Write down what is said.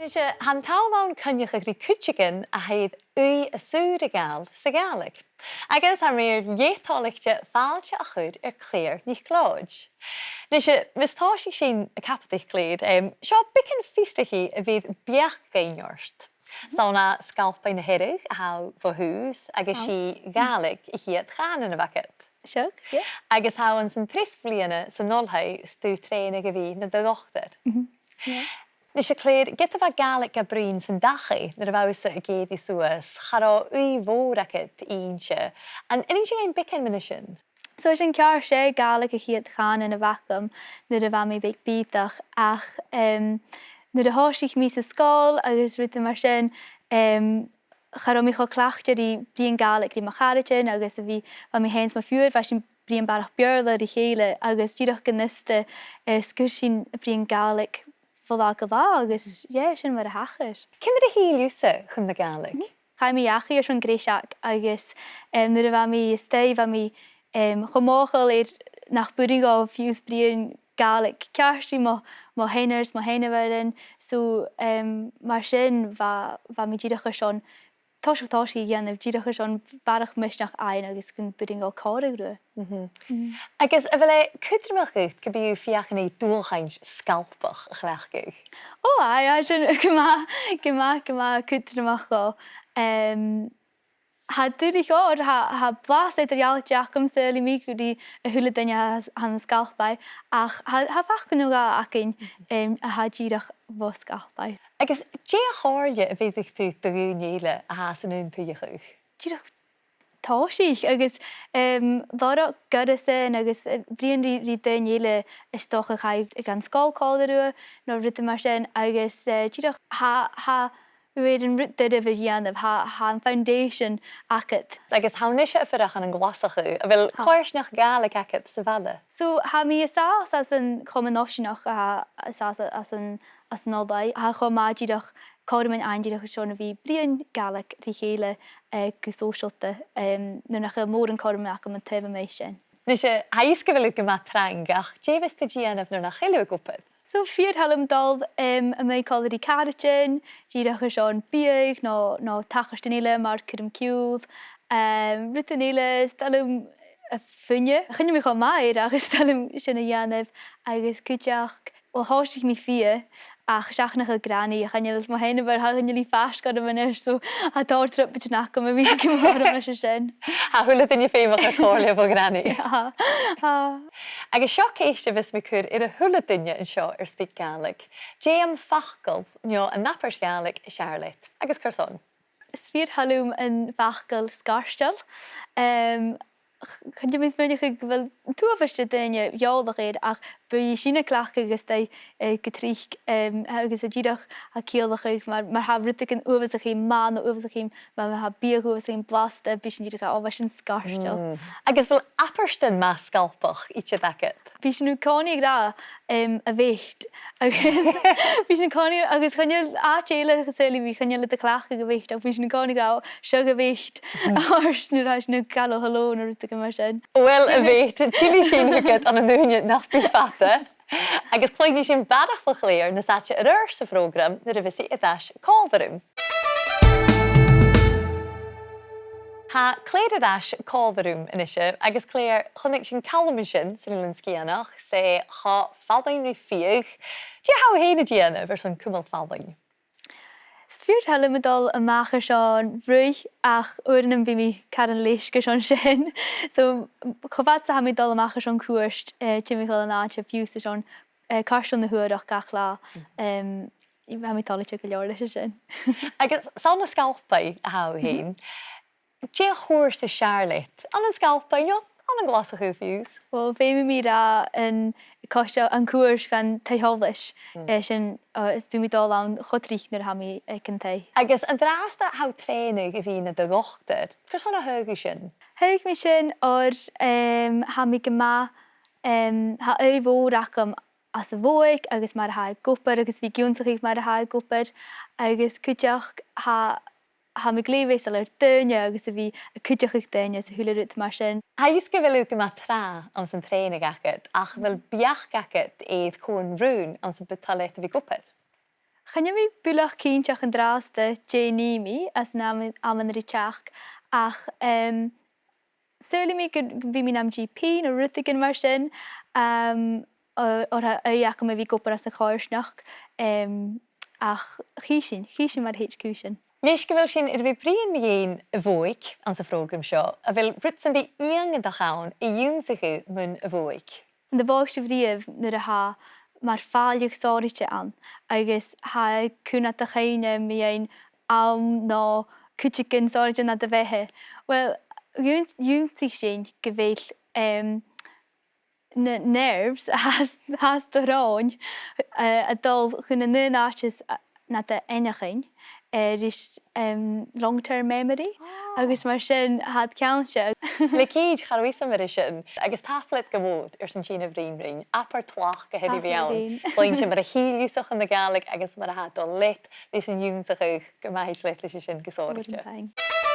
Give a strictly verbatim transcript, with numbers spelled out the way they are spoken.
Nise, tha an t-àm ann coinneachadh ri cuideigin a tha air ùidh as ùr a ghabhail sa Ghàidhlig. Agus tha mi air leth toilichte fàilte a chur air Claire NicLeòid. Nise, mus tòisich sinn a' cabadaich, Claire, em, seo beagan fiosrachaidh a bheir beachd dhuinn ort. 'S ann à Sgalpaigh na Hearadh a tha thu bho thùs agus 's i Gàidhlig a' chiad chànan a bh' agad. Seo, yeah. Agus tha thu anns an treas bliadhna san oilthigh 's tu a' trèanadh a bhith nad dhotair. Mhm. Yeah. Nise, a Chlaire, ged a bha Gàidhlig ga bruidhinn san dachaigh nuair a bha thusa ag èirigh suas, cha robh ùidh mhòr agad innte. An innis thu dhuinn beagan mu dheidhinn sin? So, sin ceart, 's e Gàidhlig a' chiad chànan a bh' agam nuair a bha mi beag bìodach, ach, em, nuair a thòisich mi sa sgoil agus rudan mar sin, em, cha robh mi cho cleachdte ri bruidhinn Gàidhlig ri mo charaidean agus a bhith, bha mi fhìn 's mo phiuthar, bha sinn a' bruidhinn barrachd Beurla ri chèile agus dìreach gun fhiosta, eh, 's gun sinn a' bruidhinn Gàidhlig bho latha gu latha agus, yeah, sin mar a thachair. Ciamar a thill thusa chun na Gàidhlig? Chaidh mi dhachaigh airson greiseag agus, em, nuair a bha mi a-staigh, bha mi, em, cho mothachail air nach b' urrainn dhomh fiù 's bruidhinn Gàidhlig ceart ri mo, mo sheanair 's mo sheanmhairean. So, em, mar sin, bha, bha mi dìreach airson toiseach tòiseachaidh a dhèanamh, dìreach airson barrachd misneachd fhaighinn agus gum b' urrainn dhomh còmhradh riutha. Mhm. Mm. Agus a bheil e cudromach dhut gum bi thu a' feuchainn ri dualchainnt Sgalpach a chleachdadh? Ò, aye, aye, sin gu math, gu math, gu math cudromach dhomh. Em, tha e duilich oir, tha, tha blas eadar-dhealaichte agam, saoilidh mi, gu ruige a h-uile duine a th' ann an Sgalpaigh, ach tha, tha facal no dhà againn, em, a tha dìreach bho Sgalpaigh. Agus dè a' chomhairle a bheireadh tu do dhaoine eile a tha san aon t-suidheachadh? Dìreach tòisich agus, em, lorg goireasan agus, eh, bruidhinn ri, ri daoine eile is dòcha a chaidh dhan sgoil còmhla riutha, no rudan mar sin, agus, eh, dìreach tha, tha thu air an rud duilich a dhèanamh, tha, tha an foundation agad. Agus tha thu a-nis a' fuireach ann an Glaschu, a bheil coimhearsnachd Ghàidhlig agad sa bhaile? So, tha mi an sàs anns a' Chomunn Nàiseanta, a tha an sàs anns an, anns an oilthigh, tha e cho math dìreach cothroman fhaighinn dìreach airson a bhith bruidhinn Gàidhlig ri chèile, eh, gu sòisealta, em, nuair nach eil mòran cothroman agam an taobh a-muigh sin. Nise, tha fhios gu bheil thu gu math trang, ach dè bhios tu a' dèanamh nuair nach eil thu ag obair? So, fìor thoil leam dol, em, a-muigh còmhla ri caraidean, dìreach airson biadh no, no tachartasan eile mar cuirm-chiùil, em, rudan eile, 's toil leam a' fuine. Chan eil mi cho math air, ach 's toil leam sin a dhèanamh, agus cuideachd, uill, thòisich mi fighe, ach seach nach eil Granny, chan eil mo sheanmhair, chan eil i faisg orm a-nis, so tha tòrr trioblaid agam a bhith ag iarraidh sin. Tha a h-uile duine feumach air comhairle bho Granny. Tha, tha. Agus seo ceist a bhios mi a' cur air a h-uile duine an seo air SpeakGaelic. Dè am facal, no an abairt Ghàidhlig as fheàrr leat, agus carson? Is fìor thoil leam am facal sgairteil. Em, ch-, chan eil mi a' smaoineachadh gu bheil uabhas de dhaoine eòlach air, ach bidh sinn a' cleachdadh a-staigh, eh, gu tric, em, agus e dìreach a' ciallachadh mar, mar a tha rudeigin uabhasach math no uabhasach, ma, ma tha biadh uabhasach blasta, bidh sinn dìreach, ò, bha sin sgairteil. Mm. Agus a bheil abairtean math Sgalpach idir agad? Bidh sinn an-còmhnaidh ag ràdh, em, a bheat. Agus bidh sinn an-còmhnaidh, agus chan eil àite eile, saoilidh mi, chan eil iad a' cleachdadh a bheat, ach bidh sinn an-còmhnaidh ag ràdh, seo a bheat. Oir nuair a tha sinn a' gabhail hello no rudeigin mar sin. Uill, a bheat, tillidh sinn thugad ann an ùine nach bi fada. Agus cluinnidh sinn barrachd bho Claire nas fhaide air adhart sa phrògram nuair a bhios i air ais còmhla rium. Tha Claire air ais còmhla rium a-nise, agus Claire, chunnaic sinn Calum an sin san Eilean Sgitheanach, 's e cho fallain ri fiadh. Dè tha thu fhèin a' dèanamh airson cumail fallain? Is fìor thoil leam a dhol a-mach airson ruith, ach uaireannan bidh mi caran leisg airson sin. So, cho fad 's a tha mi a' dol a-mach airson cuairt, eh, timcheall an àite fiù 's airson, eh, cairteal na h-uarach gach latha. Em, tha mi toilichte gu leòr leis a sin. Agus 's ann à Sgalpaigh a tha thu fhèin. Dè a' chuairt as fheàrr leat? Ann an Sgalpaigh, no ann an Glaschu fiù 's? Uill, feumaidh mi ràdh an cois-, an cuairt dhan taigh-sholais, eh, sin, eh, bidh mi a' dol ann cho tric nuair a tha mi aig an taigh. Agus an-dràsta tha thu a' trèanadh a bhith nad dhotair. Carson a thagh thu sin? Thagh mi sin oir, em, tha mi gu math, em, tha ùidh mhòr agam anns a' bhodhaig agus mar a tha e ag obair agus a bhith ag ionnsachadh mar a tha e ag obair, agus cuideachd tha, tha mi glè mheasail air daoine agus a bhith a' cuideachadh daoine 's a h-uile rud mar sin. Tha fhios gu bheil thu gu math tràth anns an trèanadh agad, ach a bheil beachd agad air cò an raon anns am bu toil leat a bhith ag obair? Chan eil mi buileach cinnteach an-dràsta dè nì mi anns an àm, amannan ri teachd, ach, em, saoilidh mi gu bheil mi nam G P no rudeigin mar sin, em, o-, oir tha ùidh agam a bhith ag obair anns a' choimhearsnachd, em, ach chì sinn, chì sinn mar a thèid cùisean. Leis gu bheil sinn air a bhith bruidhinn mu dheidhinn a' bhodhaig anns a' phrògram seo, a bheil rud sam bith iongantach ann a dh'ionnsaich thu mun a' bhodhaig? An do mhothaich sibh riamh nuair a tha mar fàileadh sònraichte ann, agus tha e a' cumail nad chuimhne mu dheidhinn àm no cuideigin sònraichte nad bheatha? Well, dh'ionn-, dh'ionnsaich sinn gu bheil, em, na nerves a th' anns, th' anns do shròin, eh, a' dol chun an aon àite 's, eh, nad aithneachadh, eh, ris, em, long-term memory. Ah. Agus mar sin, tha iad ceangailte. Le cìd, cha robh fhios agam air sin. Agus tapadh leat gu mòr airson tighinn a bhruidhinn rinn. Abair tlachd a th' air a bhith ann. Tapadh leibh. Cluinntinn mar a chiall thu seo chun na Gàidhlig agus mar a tha e a' dol leat leis an ionnsachadh. Gu math thèid leat leis a sin gu sònraichte. Mòran taing.